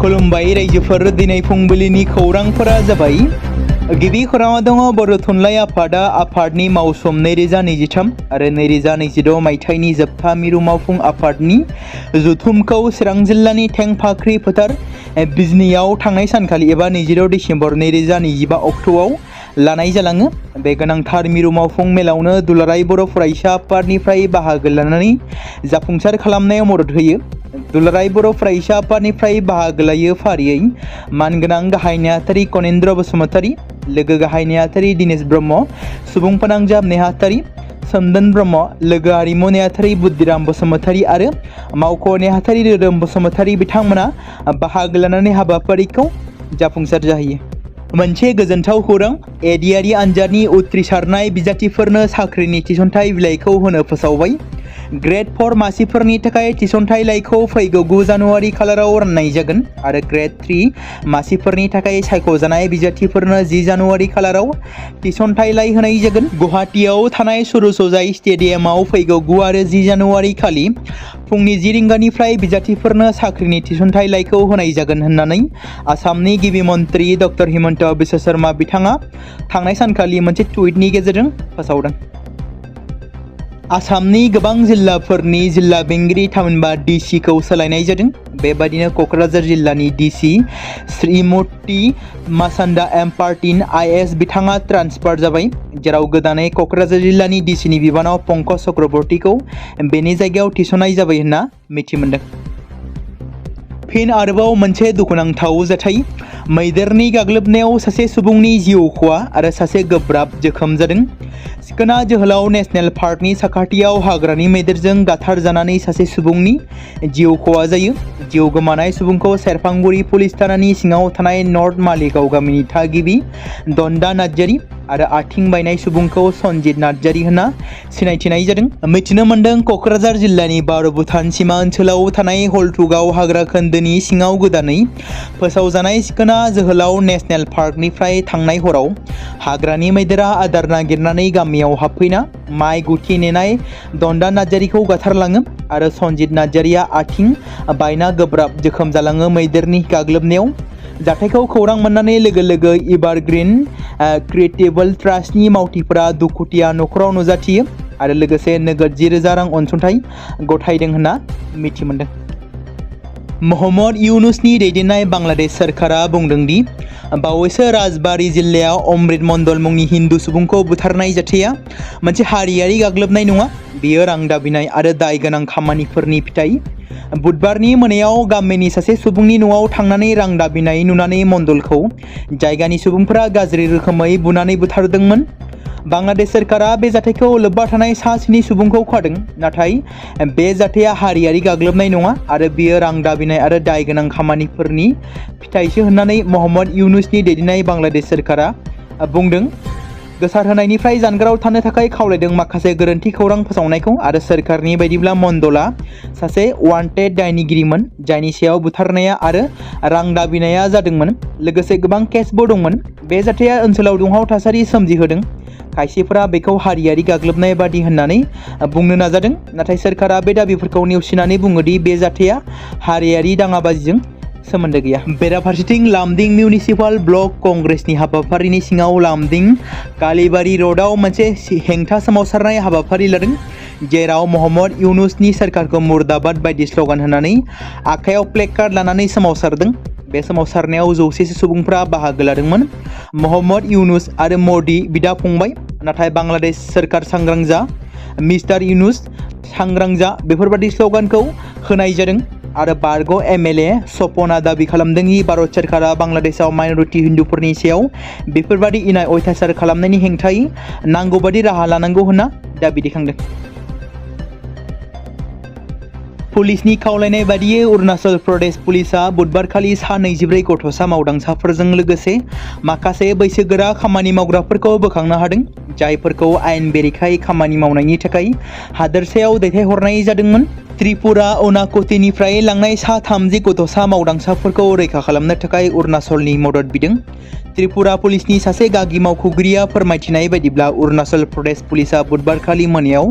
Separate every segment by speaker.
Speaker 1: खुलुमबाय रायजोफोर दिनै फुंबिलिनि खौरांफोरा जाबाय गिबि खौराङाव दङ बर' थुनलाइ आफादा आफादनि मावसुम 2023 आरो 2026 मायथाइनि जोबथा मिरु मावफुं आफादनि जथुमखौ चिरां जिल्लानि थेंफाख्रि फोथार बिजनियाव थांनाय सानखालि एबा 26 डिसेम्बर 2025 अक्ट'आव लानाय जालाङो। बे गोनांथार मिरु मावफुं मेलावनो दुलाराय बर' फरायसा आफादनिफ्राय बाहागो लानानै जाफुंसार खालामनायाव मदद होयो। दुलाराय बर' फरायसा आफादनिफ्राय बाहागो लायो फारियै मानगोनां गाहाय नेहाथारि कनेन्द्र बसुमतारी, लोगो गाहाय नेहाथारि दिनेश ब्रह्म, सुबुं फोनांजाब नेहाथारि सोमदोन ब्रह्म, लोगो आरिमु नेहाथारि बुद्धिराम बसुमतारी आरो मावख' नेहाथारि रोदोम बसुमतारी बिथांमोना बाहागो लानानै हाबाफारिखौ जाफुंसार जाहैयो। मोनसे गोजोनथाव खौरां, ADRE आनजादनि उथ्रिसारनाय बिजाथिफोरनो साख्रिनि थिसनथाइ बिलाइखौ होनो फोसावबाय। ग्रेड 4 मासिफोरनि थाखाय थिसनथाइ लाइखौ फैगौ 9 जानुवारि खालाराव राननाय जागोन आरो ग्रेड 3 मासिफोरनि थाखाय सायख'जानाय बिजाथिफोरनो 10 जानुवारि खालाराव थिसनथाइ लाइ होनाय जागोन। गुवाहाटीआव थानाय सरुसजाइ स्टेडियामाव फैगौ 9 आरो 10 जानुवारि खालि फुंनि 10 रिंगानिफ्राय बिजाथिफोरनो साख्रिनि थिसनथाइ लाइखौ होनाय जागोन होननानै आसामनि गिबि मन्थ्रि डक्टर हिमन्त बिश्व शर्मा बिथाङा थांनाय सानखालि मोनसे टुइटनि गेजेरजों फोसावदों। आसामनि गोबां जिल्लाफोरनि जिल्ला बेंगिरि थामहिनबा DC खौ सोलायनाय जादों। बेबादिनो क'क्राझार जिल्लानि DC Shrimati Masanda M Partin IS बिथाङा ट्रान्सफार जाबाय, जेराव गोदानै क'क्राझार जिल्लानि DC नि बिबानाव पंकज चक्रवर्तीखौ बेनि जायगायाव थिसननाय जाबाय होनना मिथि मोनदों। फिन आरोबाव मोनसे दुखुनांथाव जाथाय, मैदेरनि गाग्लोबनायाव सासे सुबुंनि जिउ खहा आरो सासे गोब्राब जोखोम जादों। सिखोना जोहोलाव नेशनेल पार्कनि साखाथियाव हाग्रानि मैदेरजों गाथारजानानै सासे सुबुंनि जिउ खहा जायो। जिउ गोमानाय सुबुंखौ सेरफांगुरि पुलिस थानानि सिङाव थानाय नर्थ मालिगाव गामिनि थागिबि दन्दा नार्जारी आरो आथिं बायनाय सुबुंखौ सनजित नार्जारी होनना सिनायथिनाय जादों। मिथिनो मोन्दों क'क्राझार जिल्लानि बार' भुटान सिमा ओनसोलाव थानाय हलथुगाव हाग्रा खोन्दोनि सिङाव गोदानै फोसावजानाय सिखोना जोहोलाव नेशनेल पार्कनिफ्राय थांनाय हराव हाग्रानि मैदेरा आदार नागिरनानै गामियाव हाबफैना माइ गुथि नेनाय दन्दा नार्जारीखौ गाथारलाङो आरो सनजित नार्जारीया आथिं बायना गोब्राब जोखोम जालाङो। मैदेरनि गाग्लोबनायाव जाथायखौ खौरां मोननानै लोगो लोगो एभारग्रीन चेरिटेबल ट्रास्टनि मावथिफोरा दुखुथिया न'खराव नुजाथियो आरो लोगोसे नोगोद 10,000 रां अनसुंथाइ गथायदों होनना मिथि मोन्दों। महम्मद इउनुसनि दैदेननाय बांलादेश सोरखारा बुंदों दि बावैसो राजबारी जिल्लायाव अमृत मण्डल मुंनि हिन्दु सुबुंखौ बुथारनाय जाथाया मोनसे हारियारि गाग्लोबनाय नङा, बेयो रां दाबिनाय आरो दाय गोनां खामानिफोरनि फिथाइ। बुधबारनि मोनायाव गामिनि सासे सुबुंनि न'आव थांनानै रां दाबिनाय नुनानै मण्डलखौ जायगानि सुबुंफोरा गाज्रि रोखोमै बुनानै बुथारदोंमोन। बांलादेश सोरखारा बे जाथायखौ लोब्बा थानाय सा 7 सुबुंखौ खादों, नाथाय बे जाथाया हारियारि गाग्लोबनाय नङा आरो बेयो रां दाबिनाय आरो दाय गोनां खामानिफोरनि फिथाइसो होननानै महम्मद इउनुसनि दैदेननाय बांलादेश सोरखारा बुंदों। गोसारहोनायनिफ्राय जानगाराव थानो थाखाय खावलायदों। माखासे गोरोन्थि खौरां फोसावनायखौ आरो सोरखारनि बायदिब्ला मण्डलआ सासे वान्टेड दायनिगिरिमोन, जायनि सायाव बुथारनाया आरो रां दाबिनाया जादोंमोन। लोगोसे गोबां केसबो दंमोन। बे जाथाया ओनसोलाव दुंहाव थासारि सोमजिहोदों। खायसेफोरा बेखौ हारियारि गाग्लोबनाय बादि होननानै बुंनो नाजादों, नाथाय सोरखारा बे दाबिफोरखौ नेवसिनानै बुङो दि बे जाथाया हारियारि दाङाबाजिजों सोमोन्दो गैया। बेराफारसेथिं लामदिं मिउनिसिपाल ब्लक कंग्रेसनि हाबाफारिनि सिङाव लामदिं कालीबारी र'डआव मोनसे हेंथा सोमावसारनाय हाबाफारि लादों, जेराव महम्मद इउनुसनि सोरखारखौ मुर्दाबाद बायदि स्ल'गान होनानै आखायाव प्लेकार्ड लानानै सोमावसारदों। बे सोमावसारनायाव 100 सुबुंफ्रा बाहागो लादोंमोन। महम्मद इउनुस आरो म'डी बिदा फंबाय, नाथाय बांलादेश सोरखार सांग्रां जा, मिस्टार इउनुस सांग्रां जा बेफोरबादि स्ल'गानखौ होनाय जादों आरो बारग' MLA सपना दाबि खालामदों दि भारत सोरखारा बांलादेशआव माइनरिटि हिन्दुफोरनि सायाव बेफोरबादि इनाय अयथासार खालामनायनि हेंथायै नांगौबादि राहा लानांगौ होनना दाबि दैखांदों। पुलिसनि खावलायनाय बादियै अरुणाचल प्रदेश पुलिसआ बुधबारखालि सा 24 गथ'सा मावदांसाफोरजों लोगोसे माखासे बैसोगोरा खामानि मावग्राफोरखौ बोखांनो हादों, जायफोरखौ आयेन बेरेखायै खामानि मावनायनि थाखाय हादोरसायाव दैथायहरनाय जादोंमोन। त्रिपुरा अनाक'तिनिफ्राय लांनाय सा 30 गथ'सा मावदांसाफोरखौ रैखा खालामनो थाखाय अरुणाचलनि मदद बिदों। त्रिपुरा पुलिसनि सासे गागि मावख'गिरिया फोरमायथिनाय बायदिब्ला अरुणाचल प्रदेश पुलिसा बुधबारखालि मोनायाव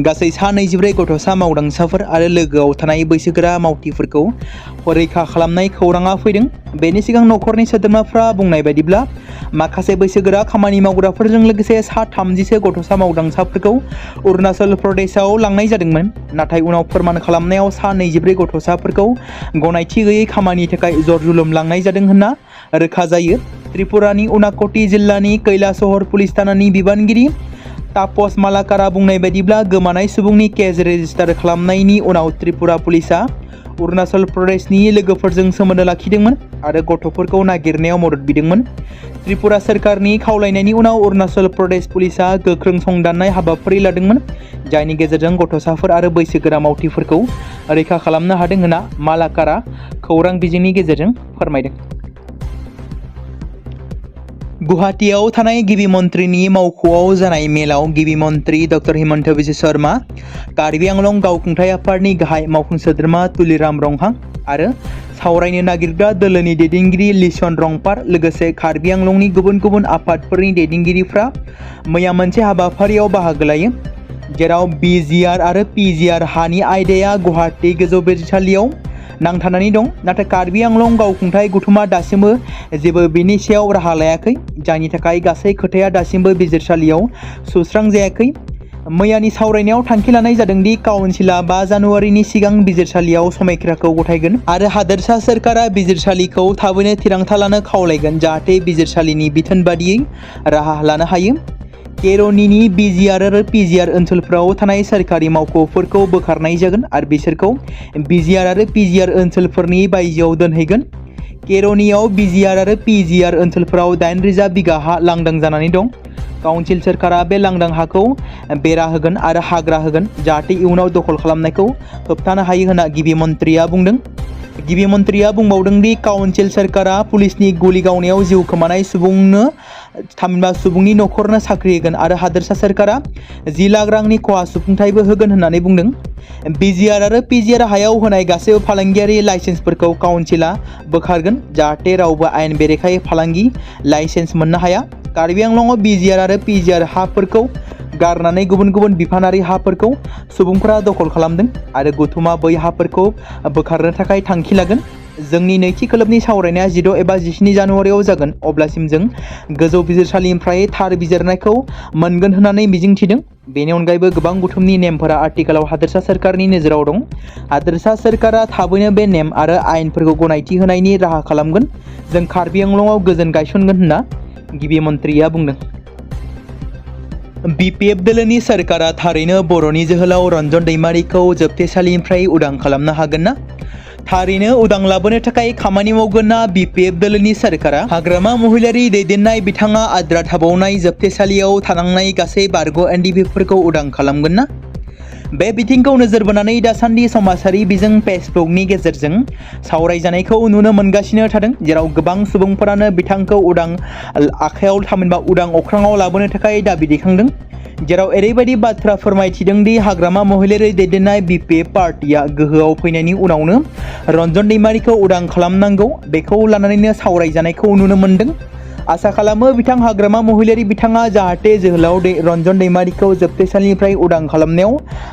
Speaker 1: गासै सा 24 गथ'सा मावदांसाफोर आरो लोगोआव थानाय बैसोगोरा मावथिफोरखौ रैखा खालामनाय खौराङा फैदों। बेनि सिगां नखरनि सोद्रोमाफ्रा बुंनाय बायदिब्ला माखासे बैसोगोरा खामानि मावग्राफोरजों लोगोसे सा 30 गथ'सा मावदांसाफोरखौ अरुणाचल प्रदेशआव लांनाय जादोंमोन, नाथाय उनाव फोरमान खालामनायाव सा 24 गथ'साफोरखौ गनायथि गैयै खामानिनि थाखाय जरजुलुम लांनाय जादों होनना रोखा जायो। त्रिपुरानि अनाक'ति जिल्लानि कैलासहर पुलिस थानानि बिबानगिरि तापस मालाकारा बुंनाय बायदिब्ला गोमानाय सुबुंनि केस रेजिस्टार खालामनायनि उनाव त्रिपुरा पुलिसा अरुणाचल प्रदेशनि लोगोफोरजों सोमोन्दो लाखिदोंमोन आरो गथ'फोरखौ नागिरनायाव मदद बिदोंमोन। त्रिपुरा सोरखारनि खावलायनायनि उनाव अरुणाचल प्रदेश पुलिसा गोख्रों संदाननाय हाबाफारि लादोंमोन, जायनि गेजेरजों गथ'साफोर आरो बैसोगोरा मावथिफोरखौ रैखा खालामनो हादों होनना मालाकारा खौरां बिजोंनि गेजेरजों फोरमायदों। गुवाहाटीआव थानाय गिबि मन्थ्रिनि मावख'आव जानाय मेलाव गिबि मन्थ्रि डक्टर हिमन्त बिश्व शर्मा, कार्बि आंलं गावखुंथाय आफादनि गाहाय मावफुं सोद्रोमा तुलिराम रंहां आरो सावरायनो नागिरग्रा दोलोनि दैदेनगिरि लिसन रंपार लोगोसे कार्बि आंलंनि गुबुन गुबुन आफादफोरनि दैदेनगिरिफ्रा मैया मोनसे हाबाफारियाव बाहागो लायो, जेराव BGR आरो PGR हानि आयदाया गुवाहाटी गोजौ बिजिरसालियाव नांथानानै दं। नाथाय कार्बि आंलं गावखुंथाय गौथुमा दासिमबो जेबो बेनि सायाव राहा लायाखै, जायनि थाखाय गासै खोथाया दासिमबो बिजिरसालियाव सुस्रांजायाखै। मैयानि सावरायनायाव थांखि लानाय जादोंदि काउन्सिला 5 जानुवारिनि सिगां बिजिरसालियाव समायखिराखौ गथायगोन आरो हादोरसा सोरखारा बिजिरसालिखौ थाबैनो थिरांथा लानो खावलायगोन, जाहाथे बिजिरसालिनि बिथोन बादियै राहा लानो हायो। केर'निनि BGR आरो PGR ओनसोलफोराव थानाय सोरखारि मावख'फोरखौ बोखारनाय जागोन आरो बिसोरखौ BGR आरो PGR ओनसोलफोरनि बायजोआव दोनहैगोन। केर'नियाव BGR आरो PGR ओनसोलफोराव 8,000 बिगा हा लांदां जानानै दं। काउन्सिल सोरखारा बे लांदां हाखौ बेरा होगोन आरो हाग्रा होगोन, जाहाथे इयुनाव दखल खालामनायखौ होबथानो हायो होनना गिबि मन्थ्रिया बुंदों। गिबि मन्थ्रिया बुंबावदों दि काउन्सिल सोरखारा पुलिसनि गुलि गावनायाव जिउ खोमानाय थामहिनबा सुबुंनि नखरनो साख्रि होगोन आरो हादोरसा सोरखारा 10 लाख रांनि खहा सुफुंथायबो होगोन होननानै बुंदों। BGR आरो PGR हायाव होनाय गासैबो फालांगियारि लाइसेन्सफोरखौ काउन्सिला बोखारगोन, जाहाथे रावबो आयेन बेरेखायै फालांगि लाइसेन्स मोननो हाया। कार्बि आंलंआव BGR आरो PGR हाफोरखौ गारनानै गुबुन गुबुन बिफानारि हाफोरखौ सुबुंफोरा दखल खालामदों आरो गौथुमा बै हाफोरखौ बोखारनो थाखाय थांखि लागोन। जोंनि नैथि खोलोबनि सावरायनाया 16 एबा 17 जानुवारियाव जागोन, अब्लासिम जों गोजौ बिजिरसालिनिफ्राय थार बिजिरनायखौ मोनगोन होननानै मिजिंथिदों। बेनि अनगायैबो गोबां बुथुमनि नेमफोरा आथिखालाव हादोरसा सोरखारनि नोजोराव दं। हादोरसा सोरखारा थाबैनो बे नेम आरो आयेनफोरखौ गनायथि होनायनि राहा खालामगोन। जों कार्बि आंलंआव गोजोन गायसनगोन होनना गिबि मन्थ्रिया बुंदों। BPF दोलोनि सोरखारा थारैनो बर'नि जोहोलाव रन्जन दैमारिखौ जोबथेसालिनिफ्राय उदां खालामनो हागोन ना? थारैनो उदां लाबोनो थाखाय खामानि मावगोन ना BPF दोलोनि सोरखारा? हाग्रामा महिलारि दैदेननाय बिथाङा आद्रा थाबावनाय जोबथेसालियाव थानांनाय गासै बारग' NDP-फोरखौ उदां खालामगोन ना? बे बिथिंखौ नोजोर बोनानै दासान्दि समाजारि बिजों फेसबुकनि गेजेरजों सावरायजानायखौ नुनो मोनगासिनो थादों, जेराव गोबां सुबुंफोरानो बिथांखौ उदां आखायाव थामहिनबा उदां अख्राङाव लाबोनो थाखाय दाबि दैखांदों, जेराव ओरैबायदि बाथ्रा फोरमायथिदों दि हाग्रामा महिलारि दैदेननाय BPF पार्टिया गोहोआव फैनायनि उनावनो रन्जन दैमारिखौ उदां खालामनांगौ, बेखौ लानानैनो सावरायजानायखौ नुनो मोन्दों। आसा खालामो बिथां हाग्रामा महिलारि बिथाङा जाहाथे जोहोलाव रन्जन दैमारिखौ जोबथेसालिनिफ्राय उदां खालामनायाव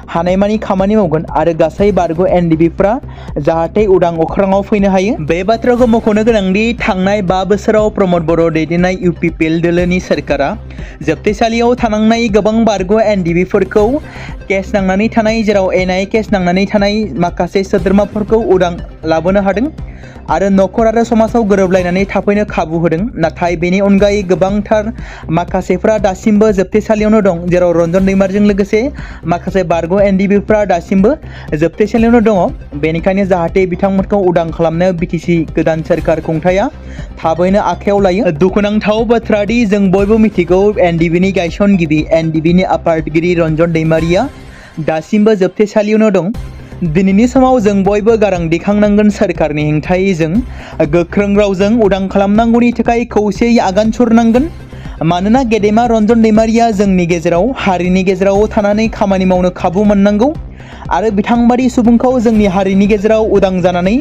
Speaker 1: हानायमानि खामानि मावगोन आरो गासै बारग' NDP-फ्रा जाहाथे उदां अख्राङाव फैनो हायो। बे बाथ्राखौ मख'नो गोनांदि थांनाय 5 बोसोराव प्रमद बर' दैदेननाय UPPL दोलोनि सोरखारा जोबथेसालियाव थानांनाय गोबां बारग' NDP-फोरखौ केस नांनानै थानाय, जेराव NI केस नांनानै थानाय माखासे सोद्रोमाफोरखौ उदां लाबोनो हादों आरो नखर आरो समाजाव गोरोबलायनानै थाफैनो खाबु होदों। नाथाय बेनि अनगायै गोबांथार माखासेफ्रा दासिमबो जोबथेसालियावनो दं, जेराव रन्जन दैमारिजों लोगोसे माखासे बारग' NDP-फ्रा दासिमबो जोबथेसालियावनो दङ। बेनिखायनो जाहाथे बिथांमोनखौ उदां खालामनायाव BTC गोदान सोरखार खुंथाया थाबैनो आखायाव लायो। दुखुनांथाव बाथ्रा दि जों बयबो मिथिगौ NDP-नि गायसनगिरि NDP-नि आफादगिरि रन्जन दैमारिया दासिमबो जोबथेसालियावनो दं। दिनैनि समाव जों बयबो गारां दैखांनांगोन, सोरखारनि हेंथायै जों गोख्रों रावजों उदां खालामनांगौनि थाखाय खौसेयै आगान सुरनांगोन। मानोना गेदेमा रन्जन दैमारिया जोंनि गेजेराव, हारिनि गेजेराव थानानै खामानि मावनो खाबु मोननांगौ आरो बिथांबादि सुबुंखौ जोंनि हारिनि गेजेराव उदां जानानै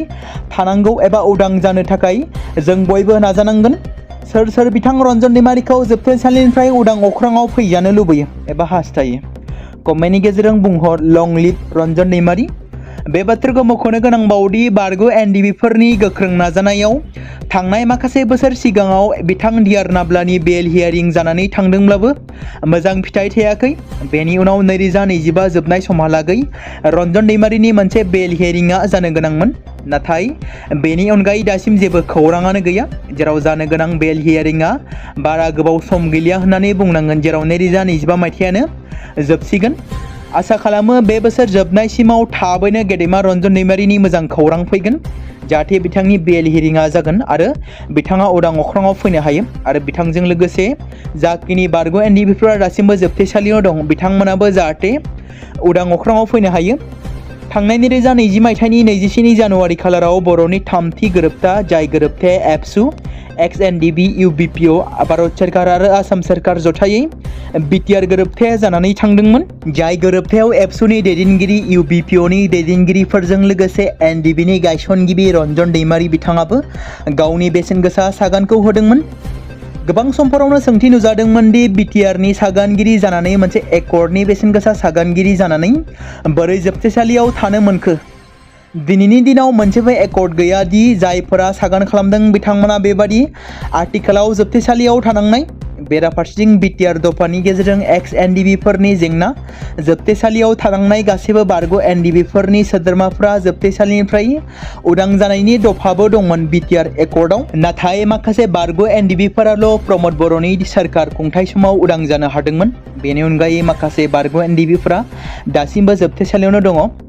Speaker 1: थानांगौ एबा उदां जानो थाखाय जों बयबो नाजानांगोन। सोर सोर बिथां रन्जन दैमारिखौ जोबथेसालिनिफ्राय उदां अख्राङाव फैजानो लुबैयो एबा हास्थायो? कमेन्टनि गेजेरजों बुंहर लं लिभ रन्जन दैमारि। बे बाथ्राखौ मख'नो गोनांबावदि बारग' एनडिबिफोरनि गोख्रों नाजानायाव थांनाय माखासे बोसोर सिगाङाव बिथां डिआर नाब्लानि बेल हियारिं जानानै थांदोंब्लाबो मोजां फिथाइ थायाखै। बेनि उनाव 2025 जोबनाय समहालागै रन्जन दैमारिनि मोनसे बेल हियारिंआ जानो गोनांमोन, नाथाय बेनि अनगायै दासिम जेबो खौराङानो गैया, जेराव जानो गोनां बेल हियारिंआ बारा गोबाव सम गैलिया होननानै बुंनांगोन, जेराव 2025 मायथाइयानो जोबसिगोन। आसा खालामो बे बोसोर जोबनायसिमाव थाबैनो गेदेमा रन्जन दैमारिनि मोजां खौरां फैगोन, जाहाथे बिथांनि बेल हियारिंआ जागोन आरो बिथाङा उदां अख्राङाव फैनो हायो आरो बिथांजों लोगोसे जाखिनि बारग' एनडिबिफोरा दासिमबो जोबथेसालियाव दं बिथांमोनाबो जाहाथे उदां अख्राङाव फैनो हायो। थांनाय 2020 मायथाइनि 27 जानुवारि खालाराव बर'नि थामथि गोरोबथा, जाय गोरोबथाया एबसु एक्स एनडिबि इउबिपिअ भारत सोरखार आरो आसाम सोरखार जथायै बिटिआर गोरोबथाया जानानै थांदोंमोन। जाय गोरोबथायाव एबसुनि दैदेनगिरि इउबिपिअनि दैदेनगिरिफोरजों लोगोसे एनडिबिनि गायसनगिरि रन्जन दैमारि बिथाङाबो गावनि बेसेन गोसा सागानखौ होदोंमोन। गोबां समफोरावनो सोंथि नुजादोंमोन दि बिटिआरनि सागानगिरि जानानै मोनसे एकर्डनि बेसेन गोसा सागानगिरि जानानै बोरै जोबथेसालियाव थानो मोनखो? दिनैनि दिनाव मोनसेबो एकर्ड गैया दि जायफोरा सागान खालामदों बिथांमोना बेबादि आथिखालाव जोबथेसालियाव थानांनाय। बेराफारसेथिं बिटिआर दफानि गेजेरजों एक्स एनडिबिफोरनि जेंना, जोबथेसालियाव थानांनाय गासैबो बारग' एनडिबिफोरनि सोद्रोमाफ्रा जोबथेसालिनिफ्राय उदां जानायनि दफाबो दंमोन बिटिआर एकर्डआव। नाथाय माखासे बारग' एनडिबिफोराल' प्रमद बर'नि सोरखार खुंथाय समाव उदां जानो हादोंमोन। बेनि अनगायै माखासे बारग' एनडिबिफोरा दासिमबो जोबथेसालियावनो दङ।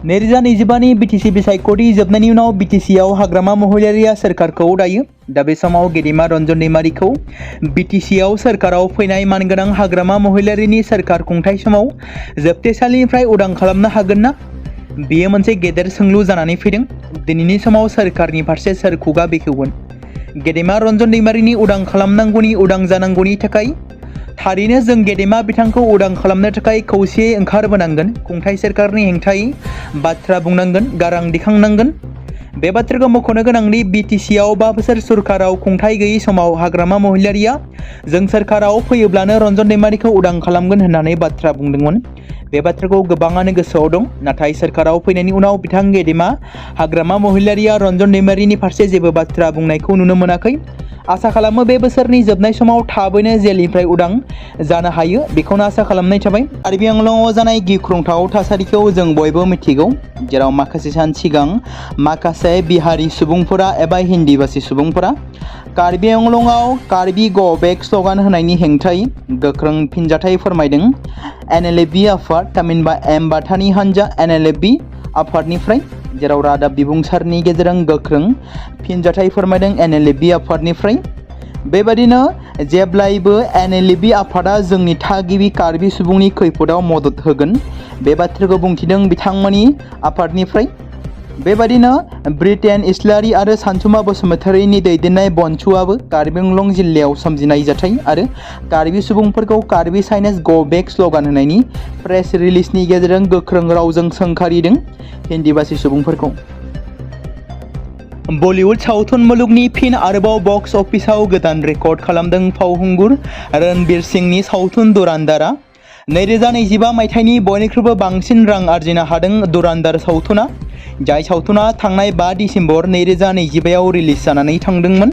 Speaker 1: 2025नि बिटिसि बिसायख'थि जोबनायनि उनाव बिटिसिआव हाग्रामा महिलारिया सोरखारखौ दायो। दा बे समाव गेदेमा रन्जन दैमारिखौ बिटिसिआव सोरखाराव फैनाय मानगोनां हाग्रामा महिलारिनि सोरखार खुंथाय समाव जोबथेसालिनिफ्राय उदां खालामनो हागोन ना? बेयो मोनसे गेदेर सोंलु जानानै फैदों। दिनैनि समाव सोरखारनि फारसे सोर खुगा बेखेवगोन? गेदेमा रन्जन दैमारिनि उदां खालामनांगौनि उदां जानांगौनि थाखाय थारैनो जों गेदेमा बिथांखौ उदां खालामनो थाखाय खौसेयै ओंखारबोनांगोन, खुंथाय सोरखारनि हेंथायै बाथ्रा बुंनांगोन, गारां दिखांनांगोन। बे बाथ्राखौ मख'नो गोनांदि बिटिसिआव 5 बोसोर सोरखाराव खुंथाय गैयै समाव हाग्रामा महिलारिया जों सोरखाराव फैयोब्लानो रन्जन दैमारिखौ उदां खालामगोन होननानै बाथ्रा बुंदोंमोन। बे बाथ्राखौ गोबाङानो गोसोआव दं, नाथाय सोरखाराव फैनायनि उनाव बिथां गेदेमा हाग्रामा महिलारिया रन्जन दैमारिनि फारसे जेबो बाथ्रा बुंनायखौ नुनो मोनाखै। आसा खालामो बे बोसोरनि जोबनाय समाव थाबैनो जेलनिफ्राय उदां जानो हायो, बेखौनो आसा खालामनाय थाबाय। कार्बि आंलंआव जानाय गिख्रंथाव थासारिखौ जों बयबो मिथिगौ, जेराव माखासे सान सिगां माखासे बिहारि सुबुंफोरा एबा हिन्दी भाषी सुबुंफोरा कार्बि आंलंआव कार्बि गो बेक स्ल'गान होनायनि हेंथायै गोख्रों फिनजाथाय फोरमायदों। एनएलएफबि आफाद, थामहिनबा एम बाथानि हानजा एनएलएफबि आफादनिफ्राय, जेराव रादाब बिबुंसारनि गेजेरजों गोख्रों फिनजाथाय फोरमायदों एनएलएफबि आफादनिफ्राय। बेबादिनो जेब्लायबो एनएलएफबि आफादा जोंनि थागिबि कार्बि सुबुंनि खैफोदाव मदद होगोन, बे बाथ्राखौ बुंथिदों बिथांमोननि आफादनिफ्राय। बेबादिनो ब्रिटेन इस्लारि आरो सानसुमा बसुमतारीनि दैदेननाय बनसुआबो कार्बि आंलं जिल्लायाव सोमजिनाय जाथाय आरो कार्बि सुबुंफोरखौ कार्बि साइनेस गो बेक स्ल'गान होनायनि प्रेस रिलिजनि गेजेरजों गोख्रों रावजों सोंखारिदों हिन्दी भाषी सुबुंफोरखौ। बलिउड सावथुन मुलुगनि फिन आरोबाव बक्स अफिसाव गोदान रेकर्ड खालामदों फावखुंगुर रणबीर सिंहनि सावथुन दुरंदरआ। 2025 मायथाइनि बयनिख्रुइबो बांसिन रां आरजिनो हादों दुरंदर सावथुना, जाय सावथुना थांनाय 5 दिसेम्बर 2025आव रिलिज जानानै थांदोंमोन।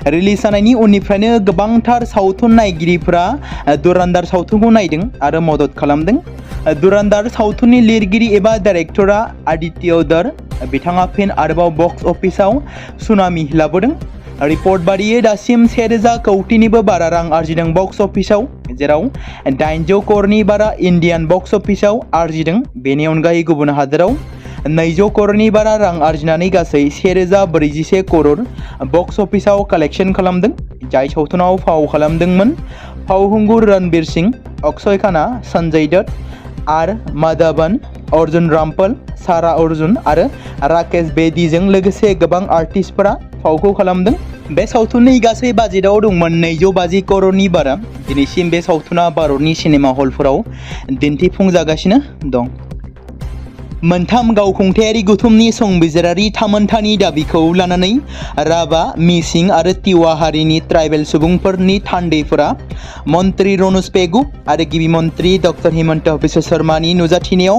Speaker 1: रिलिज जानायनि उननिफ्रायनो गोबांथार सावथुन नायगिरिफोरा दुरंदर सावथुनखौ नायदों आरो मदद खालामदों। दुरंदर सावथुननि लिरगिरि एबा डाइरेक्टरा आदित्य धर, बिथाङा फिन आरोबाव बक्स अफिसाव सुनामि लाबोदों। रिपर्ट बादियै दासिम 1000 कौटिनिबो बारा रां आरजिदों बक्स अफिसाव, जेराव 800 करोड़नि बारा इन्डियान बक्स अफिसाव आरजिदों। बेनि अनगायै गुबुन हादोराव 200 करोड़नि बारा रां आरजिनानै गासै 1041 करोड़ बक्स अफिसाव कालेक्शन खालामदों। जाय सावथुनाव फाव खालामदोंमोन फावखुंगुर रणबीर सिंह, अक्षय खान्ना, सन्जय दत्त, आर माधवन, अर्जुन रामपाल, सारा अर्जुन आरो राकेश बेदीजों लोगोसे गोबां आर्टिस्टफोरा फावखौ खालामदों। बे सावथुननि गासै बाजेटआव दंमोन 250 करोड़नि बारा। दिनैसिम बे सावथुना भारतनि सिनेमा हलफोराव दिन्थिफुंजागासिनो दं। मोनथाम गावखुंथायारि गौथुमनि संबिजिरारि थामोनथानि दाबिखौ लानानै राभा, मिसिं आरो तिवा हारिनि ट्राइबेल सुबुंफोरनि थान्दैफोरा मन्त्रि रनज पेगु आरो गिबि मन्त्रि डक्टर हिमन्त बिश्व शर्मानि नुजाथिनायाव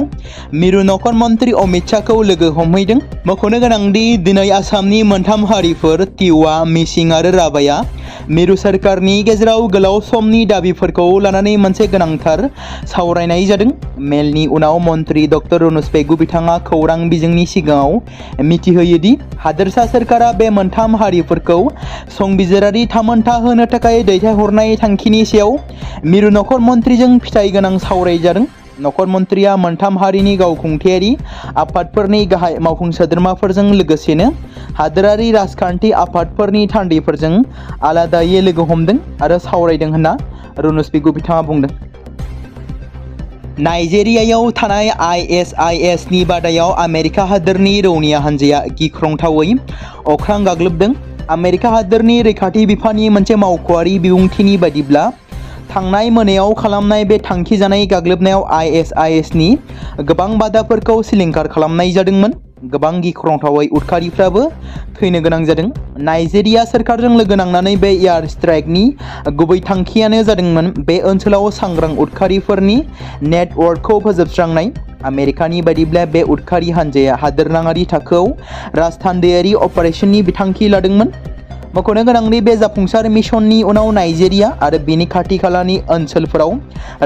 Speaker 1: मिरु नखर मन्त्रि अमित शाहखौ लोगो हमहैदों। मख'नो गोनांदि दिनै आसामनि मोनथाम हारिफोर तिवा, मिसिं आरो राभाया मिरु सोरखारनि गेजेराव गोलाव समनि दाबिफोरखौ लानानै मोनसे गोनांथार सावरायनाय जादों। मेलनि उनाव मन्त्रि डक्टर रनज पेगु बिथाङा खौरां बिजोंनि सिगाङाव मिथिहोयोदि हादोरसा सोरखारा बे मोनथाम हारिफोरखौ संबिजिरारि थामोनथा होनो थाखाय दैथायहरनाय थांखिनि सायाव मिरु नखर मन्त्रिजों फिथाइ गोनां सावरायजादों। नखर मन्त्रिया मोनथाम हारिनि गावखुंथायारि आफादफोरनि गाहाय मावफुं सोद्रोमाफोरजों लोगोसेनो हादोरारि राजखान्थि आफादफोरनि थान्दैफोरजों आलादायै लोगो हमदों आरो सावरायदों होनना रनज पेगु बिथाङा बुंदों। नाइजेरियायाव थानाय ISIS नि बादायाव आमेरिका हादोरनि रौनिया हान्जाया गिख्रंथावै अख्रां गाग्लोबदों। आमेरिका हादोरनि रैखाथि बिफाननि मोनसे मावख'आरि बिबुंथिनि बादिब्ला थांनाय मोनायाव खालामनाय बे थांखिजानाय गाग्लोबनायाव ISIS नि गोबां बादाफोरखौ सिलिंखार खालामनाय जादोंमोन। गोबां गिख्रंथावै उदखारिफ्राबो थैनो गोनां जादों। नाइजेरिया सोरखारजों लोगो नांनानै बे एयार स्ट्राइकनि गुबै थांखियानो जादोंमोन बे ओनसोलाव सांग्रां उदखारिफोरनि नेटवर्कखौ फोजोबस्रांनाय। आमेरिकानि बादिब्ला बे उदखारि हान्जाया हादोरनाङारि थाखोआव राजथान्दैयारि अपारेशननि बिथांखि लादोंमोन। मख'नो गोनांदि बे जाफुंसार मिशननि उनाव नाइजेरिया आरो बेनि खाथि खालानि ओनसोलफोराव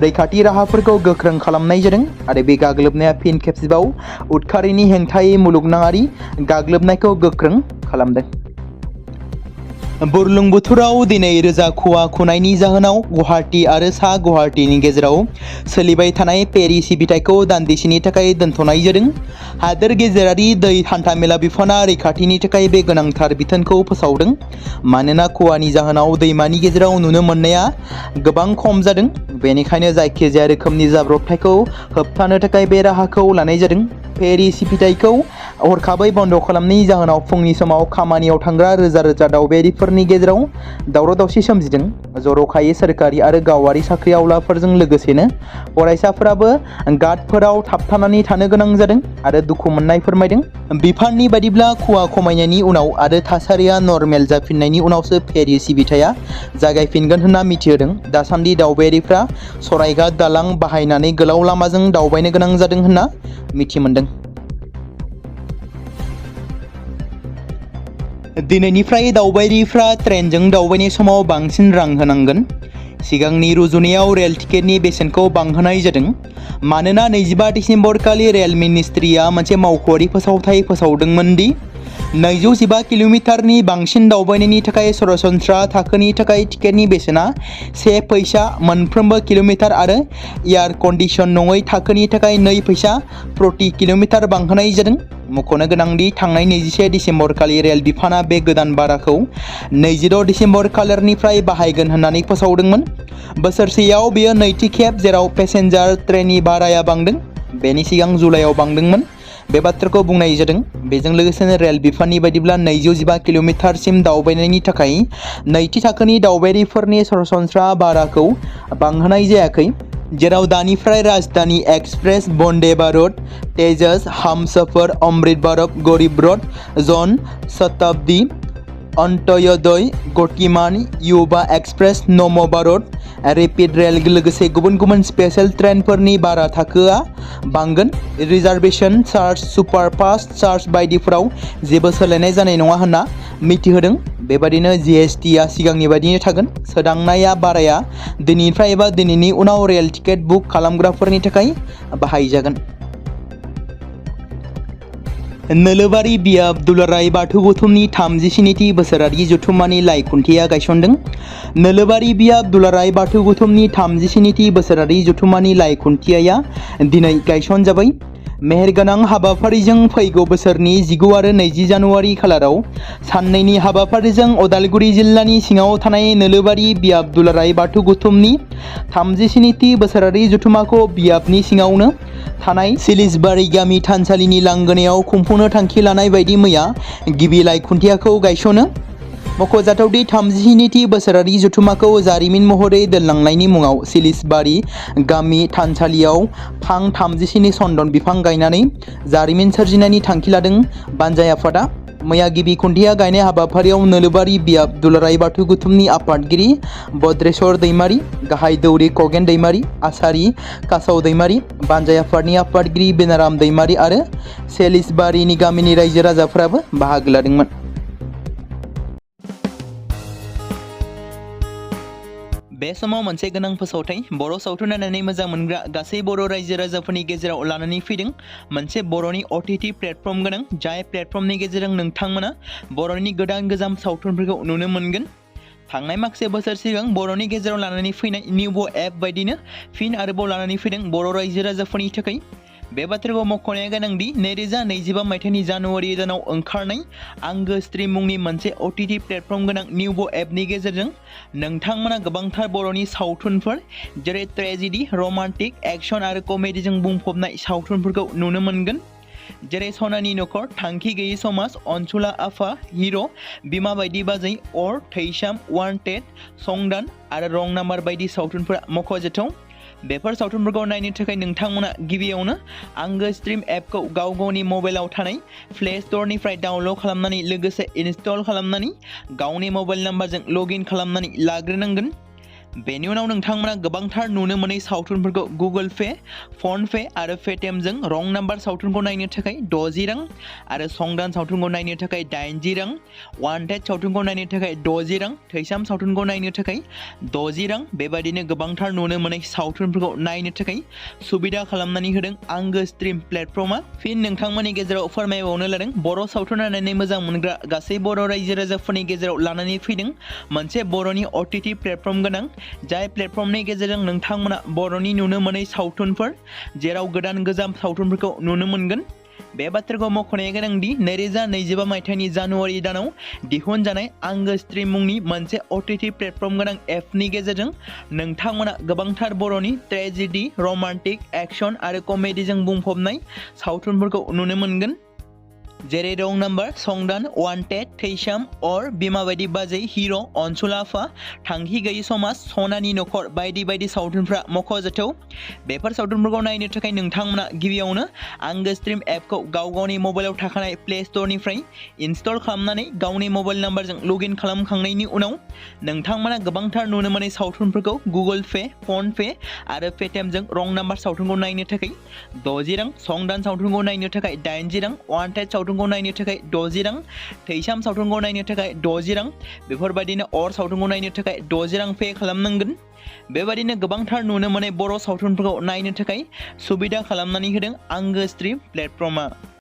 Speaker 1: रैखाथि राहाफोरखौ गोख्रों खालामनाय जादों आरो बे गाग्लोबनाया फिन खेबसेबाव उदखारिनि हेंथायै मुलुगनाङारि गाग्लोबनायखौ गोख्रों खालामदों। बुरलुंबुथुराव दिनै रोजा खुवा खुनायनि जाहोनाव गुवाहाटी आरो सा गुवाहाटीनि गेजेराव सोलिबाय थानाय फेरि सिबिथायखौ दान्दिसेनि थाखाय दोनथ'नाय जादों। हादोर गेजेरारि दै हान्थामेला बिफाना रैखाथिनि थाखाय बे गोनांथार बिथोनखौ फोसावदों। मानोना खुवानि जाहोनाव दैमानि गेजेराव नुनो मोननाया गोबां खम जादों। बेनिखायनो जायखिजाया रोखोमनि जाब्रबथायखौ होबथानो थाखाय बे राहाखौ लानाय जादों। फेरि सिबिथायखौ हरखाबै बन्द' खालामनायनि जाहोनाव फुंनि समाव खामानियाव थांग्रा रोजा रोजा दावबायारिफोरनि गेजेराव दावराव दावसि सोमजिदों। जर'खायै सोरखारि आरो गावारि साख्रिआवलाफोरजों लोगोसेनो फरायसाफोराबो घाटफोराव थाबथानानै थानो गोनां जादों आरो दुखु मोननाय फोरमायदों। बिफाननि बादिब्ला खुवा खमायनायनि उनाव आरो थासारिया नर्मेल जाफिननायनि उनावसो फेरि सिबिथाया जागायफिनगोन होनना मिथिहोदों। दासान्दि दावबायारिफ्रा सरायघाट दालां बाहायनानै गोलाव लामाजों दावबायनो गोनां जादों होनना मिथिमोनदों। दिनैनिफ्राय दावबायारिफ्रा ट्रेनजों दावबायनाय समाव बांसिन रां होनांगोन। सिगांनि रुजुनायाव रेल टिकेटनि बेसेनखौ बांहोनाय जादों। मानोना 25 दिसेम्बर खालि रेल मिनिस्ट्रिया मोनसे मावख'आरि फोसावथाय फोसावदोंमोन दि 215 किल'मिटारनि बांसिन दावबायनायनि थाखाय सरासनस्रा थाखोनि थाखाय टिकेटनि बेसेना 1 फैसा मोनफ्रोमबो किल'मिटार आरो एयार कन्डिसन नङै थाखोनि थाखाय 2 फैसा प्रति किल'मिटार बांहोनाय जादों। मख'नो गोनांदि थांनाय 21 दिसेम्बर खालि रेल बिफाना बे गोदान बाराखौ 26 दिसेम्बर खालिनिफ्राय बाहायगोन होननानै फोसावदोंमोन। बोसोरसेयाव बेयो नैथि खेब जेराव पेसेन्जार ट्रेननि भाराया बांदों। बेनि सिगां जुलाइआव बांदोंमोन। बे बाथ्राखौ बुंनाय जादों। बेजों लोगोसेनो रेल बिफाननि बायदिब्ला 215 किल'मिटारसिम दावबायनायनि थाखाय नैथि थाखोनि दावबायारिफोरनि सरासनस्रा भाराखौ बांहोनाय जायाखै। जेराव दानिफ्राय राजधानी एक्सप्रेस, वंदे भारत, तेजस, हमसफर, अमृत भारत, गरीब रथ, जन शताब्दी, अन्त्योदय, गतिमान, युवा एक्सप्रेस, नमो भारत, रेपिड रेल लोगोसे गुबुन गुबुन स्पेशल ट्रेनफोरनि भारा थाखोआ बांगोन। रिजार्भेशन चार्ज, सुपारफास्ट चार्ज बायदिफोराव जेबो सोलायनाय जानाय नङा होनना मिथिहोदों। बेबादिनो GSTआ सिगांनि बायदिनो थागोन। सोदांनाया बाराया दिनैनिफ्राय एबा दिनैनि उनाव रेल टिकेट बुक खालामग्राफोरनि थाखाय बाहायजागोन। नोलोबारि बियाब दुलाराय बाथौ गौथुमनि 37थि बोसोरारि जथुम्मानि लाइ खुन्थिया गायसनदों। नोलोबारि बियाब दुलाराय बाथौ गौथुमनि 37थि बोसोरारि जथुम्मानि लाइ खुन्थियाया दिनै गायसनजाबाय। मेहेरगोनां हाबाफारिजों फैगौ बोसोरनि 19 आरो 20 जानुवारि खालाराव साननैनि हाबाफारिजों उदालगुरि जिल्लानि सिङाव थानाय नोलोबारि बियाब दुलाराय बाथौ गौथुमनि 37थि बोसोरारि जथुम्माखौ बियाबनि सिङावनो थानाय सिलिसबारि गामि थानसालिनि लांगोनायाव खुंफुंनो थांखि लानाय बायदि मैया गिबि लाइ खुन्थियाखौ गायसनो। मख'जाथावदि 32थि बोसोरारि जथुम्माखौ जारिमिन महरै दोनलांनायनि मुङाव सिलिसबारि गामि थानसालियाव फां 37नि सन्दन बिफां गायनानै जारिमिन सोरजिनायनि थांखि लादों बानजाय आफादा। मैया गिबि खुन्थिया गायनाय हाबाफारियाव नोलोबारि बियाब दुलाराय बाथौ गुथुमनि आफादगिरि भद्रेश्वर दैमारि, गाहाय दौरि खगेन दैमारि, आसारि कासाव दैमारि, बानजाय आफादनि आफादगिरि बेनाराम दैमारि आरो सेलिसबारिनि गामिनि रायजो राजाफोराबो बाहागो लादोंमोन। बे समाव मोनसे गोनां फोसावथाय बर' सावथुन नायनानै मोजां मोनग्रा गासै बर' रायजो राजाफोरनि गेजेराव लानानै फैदों मोनसे बर'नि OTT प्लेटफर्म गोनां, जाय प्लेटफर्मनि गेजेरजों नोंथांमोना बर'नि गोदान सावथुनफोरखौ नुनो मोनगोन। थांनाय माखासे बोसोर सिगां बर'नि गेजेराव लानानै फैनाय निउबो एप बायदिनो फिन आरोबाव लानानै फैदों बर' रायजो राजाफोरनि थाखाय। बे बाथ्राखौ मख'नाया गोनांदि 2025 मायथाइनि जानुवारि दानाव ओंखारनाय आंगो स्ट्रीम मुंनि मोनसे OTT प्लेटफर्म गोनां निउबो एपनि गेजेरजों नोंथांमोना गोबांथार बर'नि सावथुनफोर जेरै ट्रेजेडी, रमान्टिक, एक्शन आरो कमेडीजों बुंफबनाय सावथुनफोरखौ नुनो मोनगोन। जेरै सनानि नखर, थांखि गैयै समाज, अनसुला आफा, हिर', बिमा बायदि बाजै, अर, थैसाम, वान्टेड, संदान आरो रं नाम्बार बायदि सावथुनफोरा मख'जाथाव। बेफोर सावथुनफोरखौ नायनो थाखाय नोंथांमोना गिबियावनो आंगो स्ट्रीम एपखौ गावनि मबाइलाव थानाय प्ले स्ट'रनिफ्राय डाउनल'ड खालामनानै लोगोसे इनस्टल खालामनानै गावनि मबाइल नाम्बारजों लगइन खालामनानै लाग्रोनांगोन। बेनि उनाव नोंथांमोना गोबांथार नुनो मोनै सावथुनफोरखौ गुगोल पे, फन पे आरो पेटिएमजों रं नाम्बार सावथुनखौ नायनो थाखाय 60 रां आरो संदान सावथुनखौ नायनो थाखाय 80 रां, वान्टेड सावथुनखौ नायनो थाखाय 60 रां, थैसाम सावथुनखौ नायनो थाखाय 60 रां बेबायदिनो गोबांथार नुनो मोनै सावथुनफोरखौ नायनो थाखाय सुबिदा खालामनानै होदों आंगो स्ट्रीम प्लेटफर्मा। फिन नोंथांमोननि गेजेराव फोरमायबावनो लादों बर' सावथुन नायनानै मोजां मोनग्रा गासै बर' रायजो राजाफोरनि गेजेराव लानानै फैदों मोनसे बर'नि OTT प्लेटफर्म गोनां, जाय प्लेटफर्मनि गेजेरजों नोंथांमोना बर'नि नुनो मोनै सावथुनफोर जेराव गोजाम सावथुनफोरखौ नुनो मोनगोन। बे बाथ्राखौ मख'नाया गोनांदि 2025 मायथाइनि जानुवारि दानाव दिहुनजानाय आंगो स्ट्रीम मुंनि मोनसे OTT प्लेटफर्म गोनां एपनि गेजेरजों नोंथांमोना गोबांथार बर'नि ट्रेजेडी, रमान्टिक, एक्शन आरो कमेडीजों बुंफबनाय सावथुनफोरखौ नुनो मोनगोन। जेरै रं नाम्बार, संदान, वान्टेड, थैसाम, अर, बिमा बायदि बाजै, हिर', अनसुला आफा, थांखि गैयै समाज, सनानि नखर बायदि बायदि सावथुनफ्रा मख'जाथाव। बेफोर सावथुनफोरखौ नायनो थाखाय नोंथांमोना गिबियावनो आंगो स्ट्रीम एपखौ गावनि मबाइलाव थाखानाय प्ले स्ट'रनिफ्राय इनस्टल खालामनानै गावनि मबाइल नाम्बारजों लगइन खालामखांनायनि उनाव नोंथांमोना गोबांथार नुनो मोनै सावथुनफोरखौ गुगोल पे, फन पे आरो पेटिएमजों रं नाम्बार सावथुनखौ नायनो थाखाय 60 रां, संदान सावथुनखौ नायनो थाखाय 80 रां, वान्टेड सावथुनखौ नायनो थाखाय 60 रां, थैसाम सावथुनखौ नायनो थाखाय 60 रां बेफोरबायदिनो अर सावथुनखौ नायनो थाखाय 60 रां पे खालामनांगोन। बेबायदिनो गोबांथार नुनो मोनै बर' सावथुनफोरखौ नायनो थाखाय सुबिदा खालामनानै होदों आंगो स्ट्रीम प्लेटफर्मा।